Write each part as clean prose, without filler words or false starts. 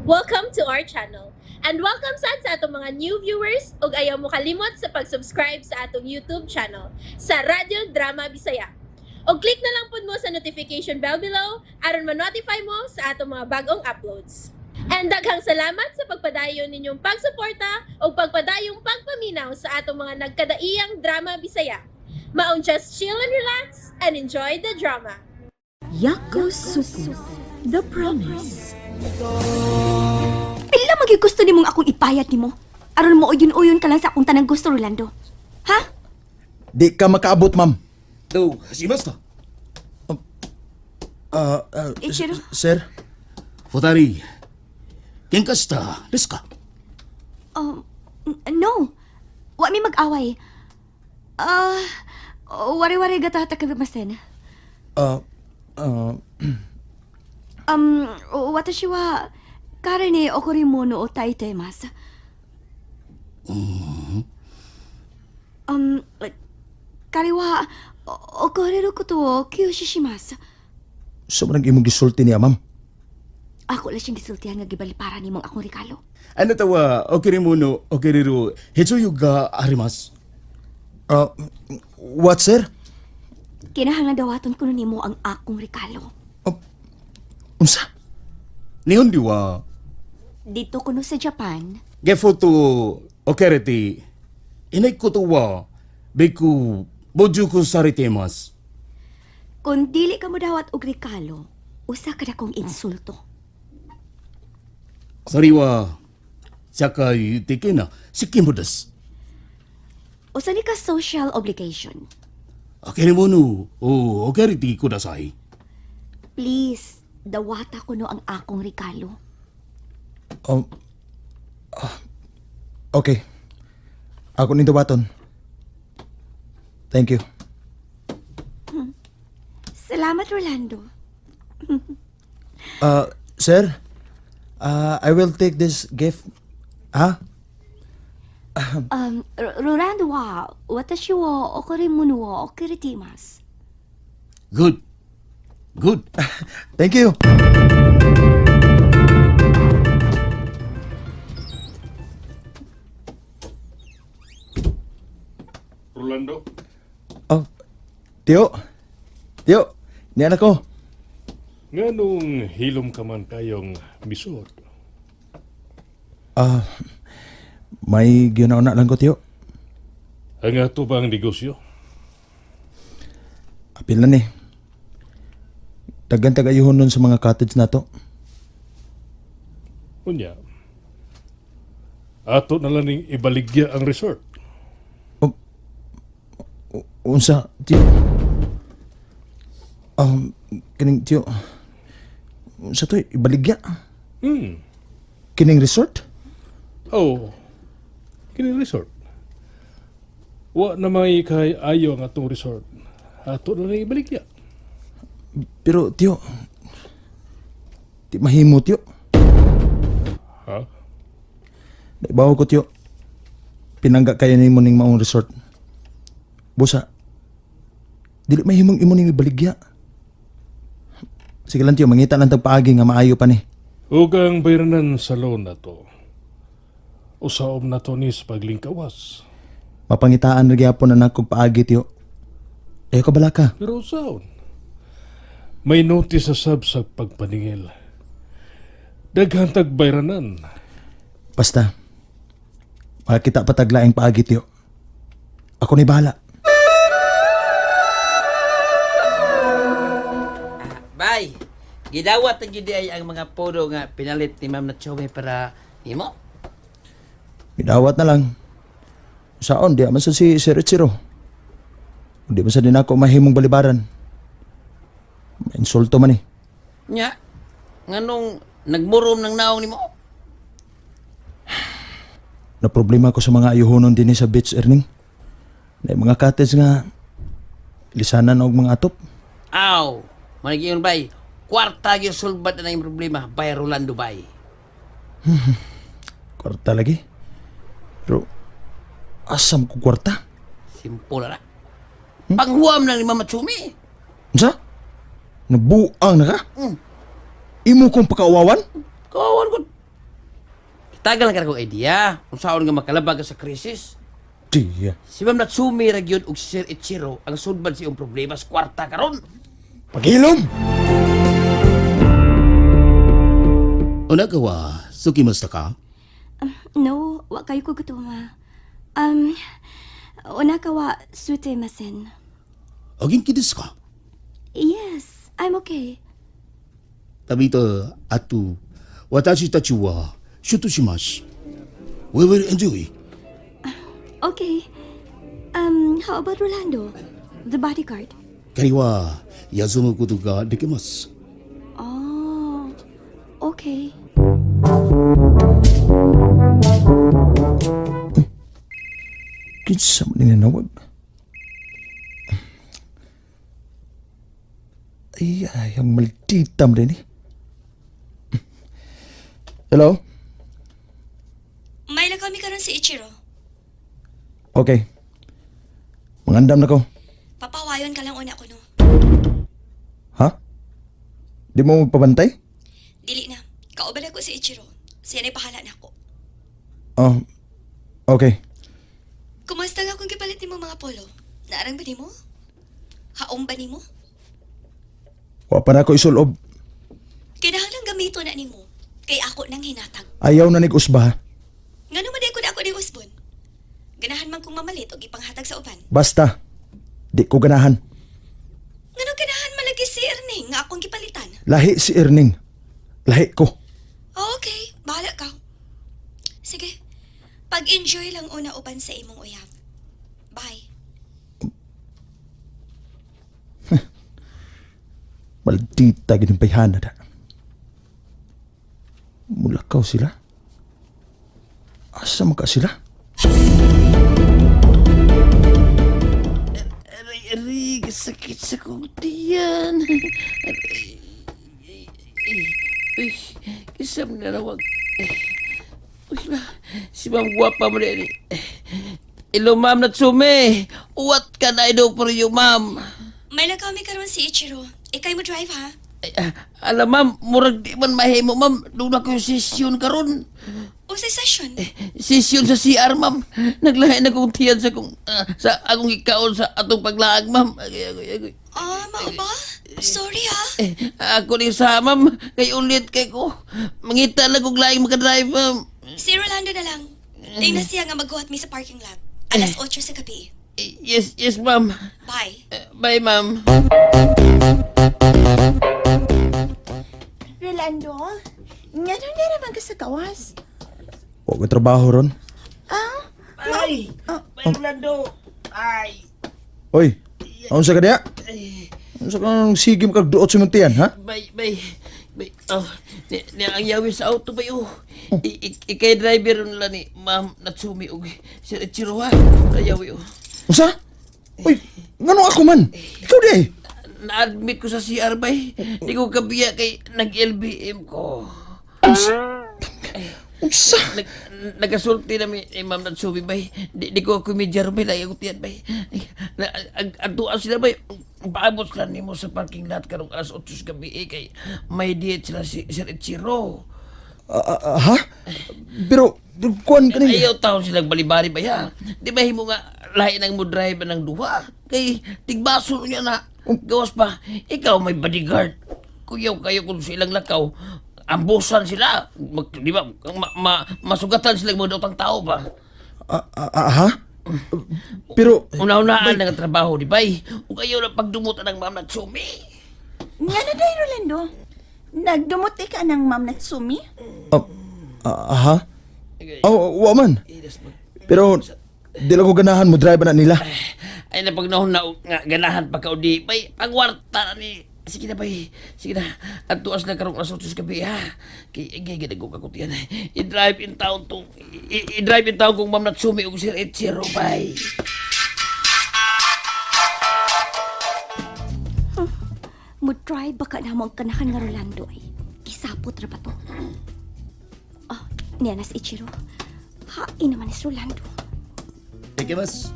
Welcome to our channel. And welcome sad sa atong mga new viewers ug ayaw mo kalimot sa pag-subscribe sa atong YouTube channel sa Radyo Drama Bisaya. Og click na lang pud mo sa notification bell below aron ma-notify mo sa atong mga bagong uploads. And daghang salamat sa pagpadayon ninyong pagsuporta ug pagpadayong pagpaminaw sa atong mga nagkadaiyang drama Bisaya. Maong just chill and relax and enjoy the drama. Yakusoku, The Promise. Pila magyud gusto nimong akong ipayat nimo? Aron mo uyon-uyon ka lang sa akong tanang gusto, Rolando. Ha? Di ka makaabot, ma'am. どうしました Ichiro? Sir? 二人喧嘩したですか No. Wa mi mag-away. Ah, wari-wari gata takamimasen. Watashi wa kare ni okorimono o taiteimasu. Kare wa okoreru koto o kyushi shimasu. Sa man ang imong gisulti niya, ma'am? Ako lang siyang gisultihan nga gibaliparan nimong akong regalo. あなたは贈り物を受けれる必要があります。 What, sir? Kinahanglan dawaton kuno nimo ang akong regalo. Unsa? 日本では Dito kuno sa Japan, ゲフトを受けれていないことはべく傍受されています。 kung dili ka mo dawat og regalo, usa ka dakong insulto. それは社会的な責務です。 Usa ni ka social obligation. 贈り物を受けれてください。 Please, dawata kuno ang akong regalo. Okay. Ako ning dawaton. Thank you. Salamat, Rolando. Sir? I will take this gift. Ha? Rolando wa watashi wa okorimono wa okerete-imasu. Good. Good. Thank you. Rolando, Oh, Tiyo. Tiyo, niyan ako. nga nung hilom ka man kayong misot, Ah, may ginauna lang ko, Tiyo. ang ato ba ang negosyo? Apil na ni. Daghan tagayuhon nun sa mga cottage na to. Unya, ato na lang ning ibaligya ang resort. Unsa, Tiyo? Kining Tiyo. Unsa to, ibaligya? Kining resort? Oh, kini resort. Wa na may kay ayo ang atong resort. Ato na lang ibaligya. Pero, Tiyo, di mahimo, Tiyo. Ha? Naibaw ko, Tiyo. Pinangga kayo nimo ning maong resort. Busa, dili mahimong imo ning ibaligya. Sige lang, Tiyo, mangita lang tag paagi nga maayo pa ni. Ug ang bayranan sa loan na to. Usaom na to ni sa paglingkawas. Mapangitaan ra gyapon na nakog paagi, Tiyo. Ayaw ka balaka. Pero usaon, may notice sa sab sa pagpaningil. Daghan tag bayranan. Basta, makita pa taglaing paagi, Tiyo. Ako ni bahala. Bay, gidawat na gyud ay ang mga puro nga pinalit ni Ma'am Nachobe para nimo. Midawat na lang. Saon, di man sa si Sir Ichiro. Di man sa din ako mahimong balibaran. Insulto man eh. Nya, nganong nagmurom ng naong nimo? Na problema ko sa mga ayuhonon din sa beach earning. Na mga cottage nga lisanan og mga atop. Aw, managiyon bay. Kwarta gyud sulbad na yung problema bay Rolando bay. Kwarta lagi. Pero asam ko kwarta? Simple ra. Panghuam lang ni Ma'am Nachomi. Unsa? Nabuang na ka? Imo kong pakaawawan? Kawan ko. Tagal ka na kong idea kung saan nga makalabag ka sa krisis. Diya. Si Ma'am Natsumi ra gyud og si Sir Ichiro ang sudman sa iyong problema sa kwarta karon. Pagilom! Onaka wa sukimashita ka? No, wa kayo ko gutuma. Onaka wa sute masen. O genki desu ka? Yes, I'm okay. Tabita atu watashi tachi wa shuto shimasu. We will enjoy. Okay. How about Rolando? The bodyguard. 彼は休むことができます。 Oh, okay. Kinsa man ni nanawag? Ay, ay, ang maldita mo rin eh. Hello? May kami karon si Ichiro. Okay. Mangandam na ko. Papawayon ka lang una ko, no? Ha? Di mo magpabantay? Dili na. Kauban ako si Ichiro. Siya na'y bahala na ako. Oh, okay. Kumusta nga kung gipalit nimo mga polo? Naarang ba nimo? Haong ba nimo? Wa pa na ako isulob. Kinahanglang gamito na nimo. Kay ako nang hinatag. Ayaw na nig-usba ha. Ngano man ko na ako ni usbon? Ganahan man kong mamalit og ipanghatag sa uban. Basta, di ko ganahan. Ngano ganahan malagi si Erning nga akong gipalitan? Lahi si Erning. Lahi ko. Okay, bahala ka. Sige. Pag-enjoy lang una uban sa imong uyab. Bye. Maldita ginibayhana da. Mulakaw sila. Asa man ka sila? Aray, aray, sakit sa kong tiyan. Aray, ay, ay, ay, kisam na nawag. Uy, ma, si Ma'am Guwapa mo rin. Hello, Ma'am Natsume. What can I do for you, Ma'am? May kami karon si Ichiro. Ikay mo drive ha. Ay, alam, Ma'am, murag di man mahimo, Ma'am. Doon ako yung session karon. Unsay session? Session sa CR, Ma'am. Naglahi na kong tiyan sa kong, sa akong ikaon sa atong paglaag, Ma'am. Agoy, agoy, agoy. Ah, mao ba? Sorry ha. Eh, ako ni sa ma'am, kay ulit kay ko. Mangita lang kog laing makadrive, ma'am. Si Rolando na lang. Tingnan siya nga maghuhat mi sa parking lot. Alas 8 sa gabi. Eh, Yes, yes, ma'am. Bye. Eh, bye, ma'am. Rolando, nga na naman ka sa gawas? Wa ko trabaho ron. Ay, bye, Rolando. Ay, Oy, unsa ka diya? Unsa ka nang sige mo kag duot sa imong tiyan, ha? bye, bye. Bye. Oh, ni ang yawi sa auto ba yo? Ikay driver nila ni Ma'am Natsumi og Sir Ichiro ha. Ayawi oh. Unsa? Oy, ngano ako man? Ikaw di ay. Na-admit ko sa CR bay. Di ko kabiya kay nag-LBM ko. Unsa? Nagasulti na mi ni Ma'am Natsumi bay. Di ko kumidyar bay. Lagi ko tiyan bay. Antuan sila bay. Paabot sila nimo sa parking lot karong alas 8 sa gabi eh, kay may date sila si Sir Ichiro. Ha? Pero kuan kani. Ayaw taon silang balibari bay ha. Di ba himo nga lahi ng mo drive ng duha? Kay tigbaso niya na. Gawas pa, ikaw may bodyguard. Kuyaw kayo kung silang lakaw. Ambusan sila. Di ba? Masugatan sila mga daotang tao ba? Ha? Pero Una-unaan ng trabaho, di ba? Ug ayaw na pagdumutan ng Ma'am Natsumi. Nga na day, Rolando. Nagdumuti ka ng Ma'am Natsumi? Ha? Oh, wa man. Pero di lang ko ganahan mo drive na nila. Ay na pag na nga ganahan pa ka o di bay pangwarta na ni. Sige na bay, sige na. At tuas na karong alas 8 sa gabi ha. Kay igay gid ko kakutian. I-drive in town to. I-drive in town kung Ma'am Natsumi ug Sir Ichiro bay. Mo drive baka na mo ang kanahan nga Rolando ay. Kisapot ra ba to? Oh, niya na si Ichiro. Hain naman ni si Rolando. いけます。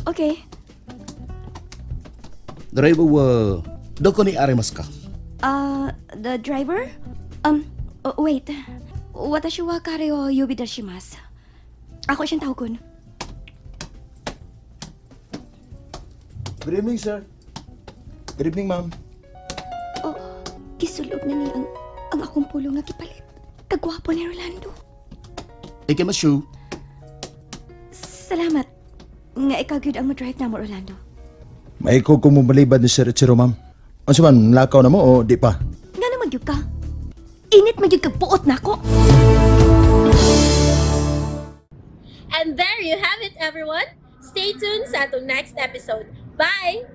Okay. ドライバーはどこにありますか The driver? Oh, wait. Watashi wa kare o yobidashimasu. Ako siyang tawagon. Good evening, sir. Good evening, ma'am. Oh, gisulob na niya ang akong pulo nga gipalit. Kagwapo ni Rolando. Ikimashu. Salamat. Nga ikaw gyud ang mo-drive na mo, Rolando. Maiko ko mo balibad ni Sir Ichiro, ma'am. Unsa man, lakaw na mo o di pa? Nga naman gyud ka. Init man gyud kag buot nako. And there you have it, everyone. Stay tuned sa atong next episode. Bye!